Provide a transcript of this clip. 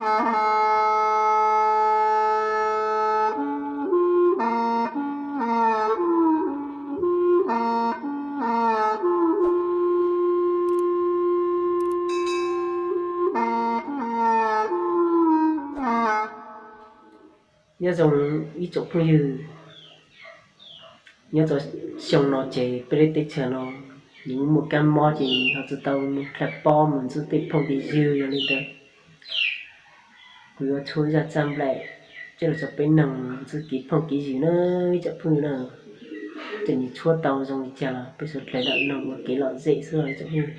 Nyob zoo ib tsoom phooj ywg, nyob rau xyoo no ces peb lub teb chaws no nws muaj kab mob ces ho tsis tau mus dlha pob mus ntxub tej phooj tej ywg. Yog li ntawd kuv yuav tshuab zaj txaj nplaim coj los rau peb noog ntxub kev phooj kev ywg na ib tsoom phooj ywg na. Ces nws tshuab tau zoo li cas los peb sawv daws lam noog ua kev lom zem xwb os ib tsoom phooj ywg.